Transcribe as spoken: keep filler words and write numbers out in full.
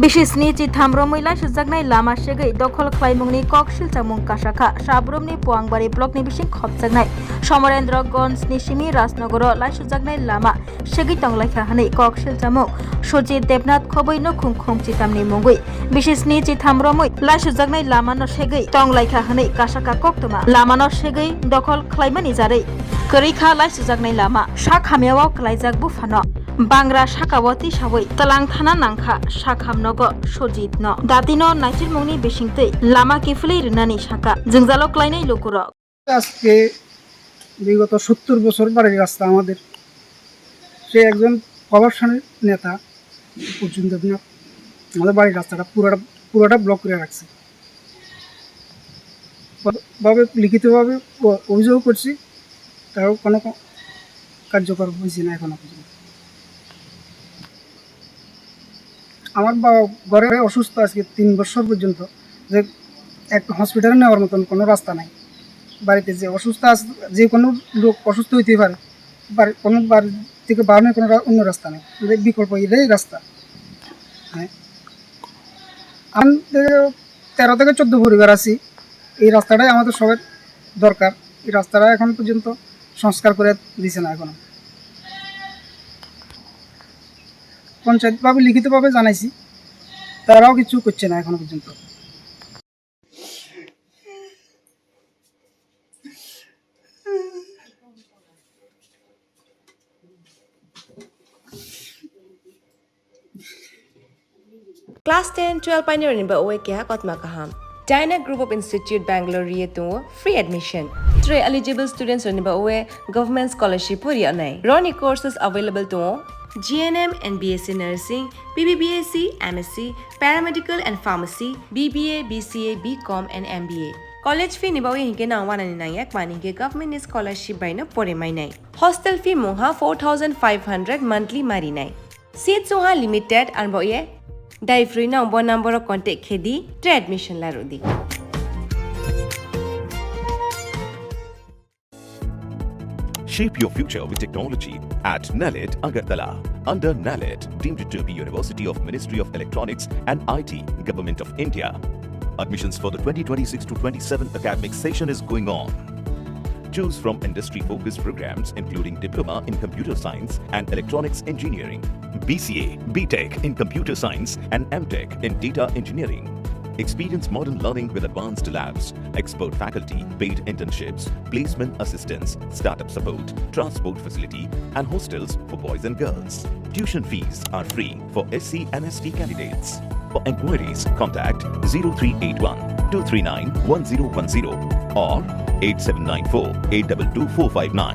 Bisi sni chitham romwi laisujaknai lama segwi dokhol khlaimungni kok silchamung kasakha. Sabrumni Puangbari blockni bising khopjaknai Somarendra Ganjni simi Rajnagoro laisujaknai lama segwi tonglaikha hwnwi kok silchamung Sujit Debnath khobwi nukhung khung chitamni mungwi bisi sni chitham romwi laisujaknai lamano segwi tonglaikha hwnwi kasakha koktwma. Lamano segwi dokhol khlaimani jarwi kwrwi kha laisujaknai lama. Sak hamyao kwlaijak buphano bangra sakao tisawi twlang thana nangkha sak hamnogo Sujitno. Datino naichirmungni bisingtwi lama kiphilwi rwnani saka jwngjalo klainai lukurok. আজকে বিগত সত্তর বছর বাড়ির রাস্তা আমাদের। সে একজন প্রভাবশালী নেতা অর্জুন দেবনাথ আমাদের বাড়ির রাস্তাটা পুরোটা, পুরোটা ব্লক করে রাখছে। ভাবে লিখিতভাবে অ-, অভিযোগ করছি, তাও কোনো ক-, কার্যকর হয়েছে না এখনো পর্যন্ত। আমার বাবা ঘরে অসুস্থ আজকে তিন বছর পর্যন্ত, যে এক হসপিটালে নেওয়ার মতন কোনো রাস্তা নাই। বাড়িতে যে অসুস্থ আছে, যে কোনো লোক অসুস্থ হইতে পারে, বাড়ি, কোনো বাড়ি থেকে বারোনোর কোনো রা-, অন্য রাস্তা নেই, আমাদের বিকল্প এটাই রাস্তা। হ্যাঁ, আমাদের তেরো থেকে চোদ্দ পরিবার আছি, এই রাস্তাটাই আমাদের সবার দরকার। এই রাস্তাটা এখন পর্যন্ত সংস্কার করে দিছে না এখনো। পঞ্চায়েতভাবে লিখিতভাবে জানাইছি, তারাও কিছু করছে না এখনো পর্যন্ত। Class ten, twelve painirokni bagwi keha kothoma kaham. Dyna Group of Institute, Bangalore ri tongo free admission. Tei eligible students rokni bagwi government scholarship bo ri nai. Roni courses available tongo G N M and B S C Nursing, B B B S C, M S C, Paramedical and Pharmacy, B B A, B C A, B Com and M B A. College fee ni bagwi hinkhe nang wanani nangya, mani hinkhe government ni scholarship bai no pore mainai. Hostel fee mungha four thousand five hundred monthly marinai. Seats wngha limited, arbo ye dai free no bo number o contact khe di, tei admission la rw di. Shape your future with technology at NALET Agartala. Under NALET, deemed to be University of Ministry of Electronics and I T, Government of India. Admissions for the twenty twenty-six to twenty-seven academic session is going on. Choose from industry-focused programs including Diploma in Computer Science and Electronics Engineering, B C A, B Tech in Computer Science and M Tech in Data Engineering. Experience modern learning with advanced labs, expert faculty, paid internships, placement assistance, startup support, transport facility, and hostels for boys and girls. Tuition fees are free for S C and S T candidates. For enquiries, contact zero three eight one two three nine one zero one zero or eight seven nine four eight two two four five nine.